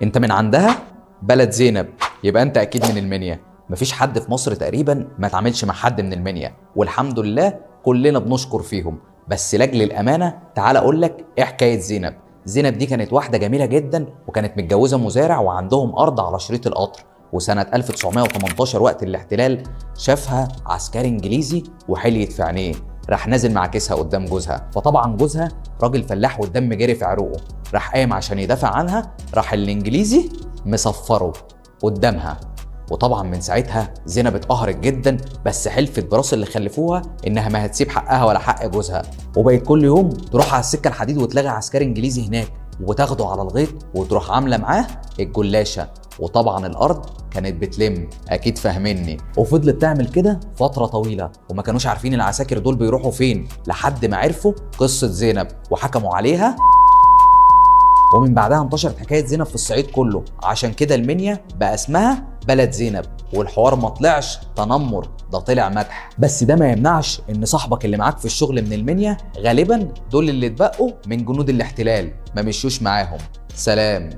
انت من عندها بلد زينب، يبقى انت اكيد من المنيا. مفيش حد في مصر تقريبا ما اتعاملش مع حد من المنيا، والحمد لله كلنا بنشكر فيهم. بس لاجل الامانة تعال اقول لك ايه حكاية زينب. زينب دي كانت واحدة جميلة جدا، وكانت متجوزة مزارع وعندهم ارض على شريط القطر. وسنة 1918 وقت الاحتلال شافها عسكري انجليزي وحليت في عينيه، راح نازل معاكسها قدام جوزها. فطبعا جوزها راجل فلاح والدم جري في عروقه، راح قايم عشان يدافع عنها، راح الانجليزي مصفره قدامها. وطبعا من ساعتها زينب اتقهرت جدا، بس حلفت براس اللي خلفوها انها ما هتسيب حقها ولا حق جوزها. وبقت كل يوم تروح على السكة الحديد وتلاقي عسكري انجليزي هناك، وتاخده على الغيط وتروح عامله معاه الجلاشه. وطبعا الارض كانت بتلم، اكيد فاهميني. وفضلت تعمل كده فترة طويلة، وما كانوش عارفين العساكر دول بيروحوا فين، لحد ما عرفوا قصة زينب وحكموا عليها. ومن بعدها انتشرت حكاية زينب في الصعيد كله، عشان كده المنيا بقى اسمها بلد زينب. والحوار ما طلعش تنمر، ده طلع مدح. بس ده ما يمنعش ان صاحبك اللي معاك في الشغل من المنيا غالبا دول اللي اتبقوا من جنود الاحتلال، ما مشوش معاهم. سلام.